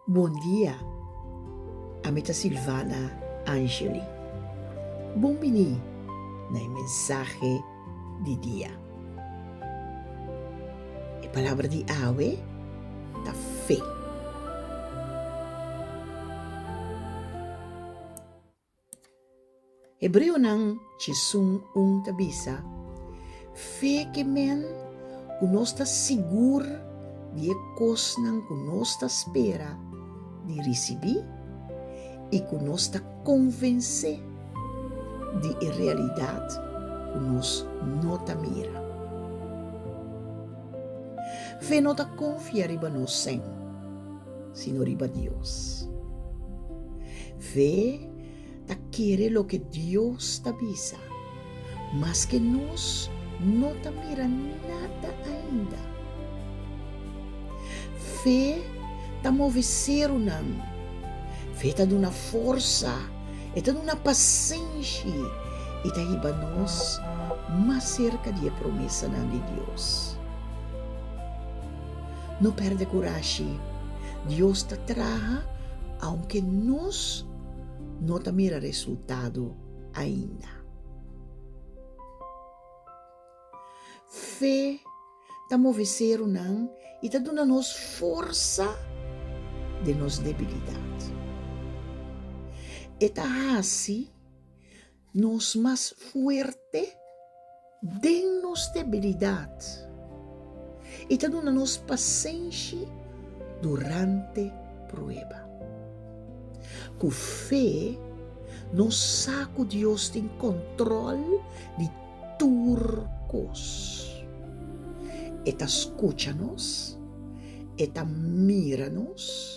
Bon dia, ami ta Silvana Angeli. Bon bini na e mensahe di dia. E palabra di awe ta fe. Hebreonan 11 un ta bisa, Fe ke men ku nos ta sigur di e kosnan ku nos ta spera di risibí i ku nos ta konvensé di e realidat ku nos no ta mira. Fe no ta konfia riba nos sen, sino riba Dios. Fe ta kere loke Dios ta bisa, maske nos no ta mira nada ainda. Fe ta move serunan. Fe ta duna forsa, e ta duna pasenshi i ta hiba nos mas serka di e promesanan di Dios. No pèrdè kurashi, Dios ta traha aunke nos no ta mira resultado ainda. Fe ta move serunan i ta duna nos forsa den nos debilidat. E ta hasi nos mas fuerte den nos debilidat i ta duna nos pasenshi durante prueba. Ku fe, nos sa ku Dios tin kòntròl di tur kos. E ta skucha nos, e ta mira nos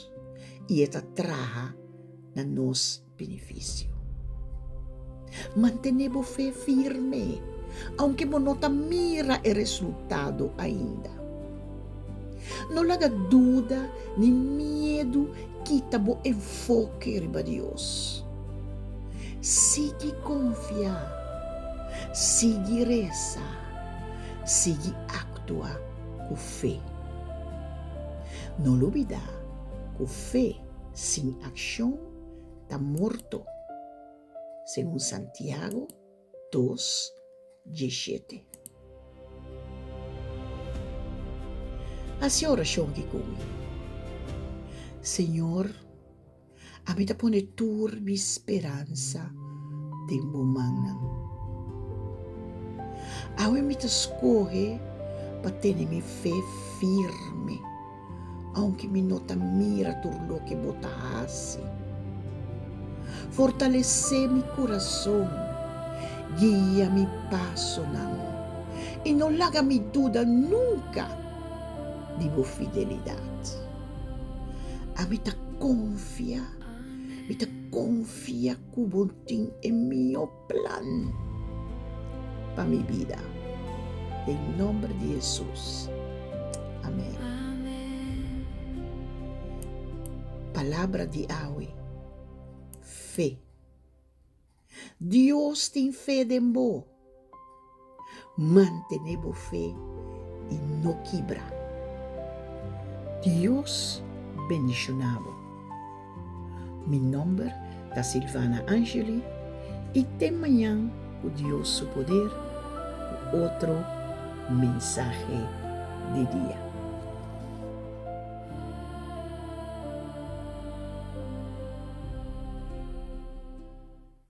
i e ta traha na nos benefisio. Mantené bo fe firme, aunke bo no ta mira e resultado ainda. No laga duda ni miedu kita bo enfoke riba Dios. Sigui konfia, sigui resa, sigui aktua ku fe. No lubidá ku fe sin akshon ta morto, segun Santiago dos, dieshete. Hasi orashon aki ku mi. Señor, ami ta pone tur mi speransa den bo mannan. Awe mi ta skohe pa tene mi fe firme. Aunke mi no ta mira tur loke bo ta hasi. Fortalesé mi kurason, guia mi pasonan, i no laga mi duda nunka di bo fidelidat. Ami ta konfia, mi ta konfia ku bo tin e mihó Plan pa mi bida. Den nomber di Hesus. Amen. Palabra di awe, Fe. Dios tin fe den bo. Mantené bo fe i no kibra. Dios bendishoná bo. Mi nomber ta Silvana Angeli i te mañan ku Dios su poder ku otro mensahe di dia.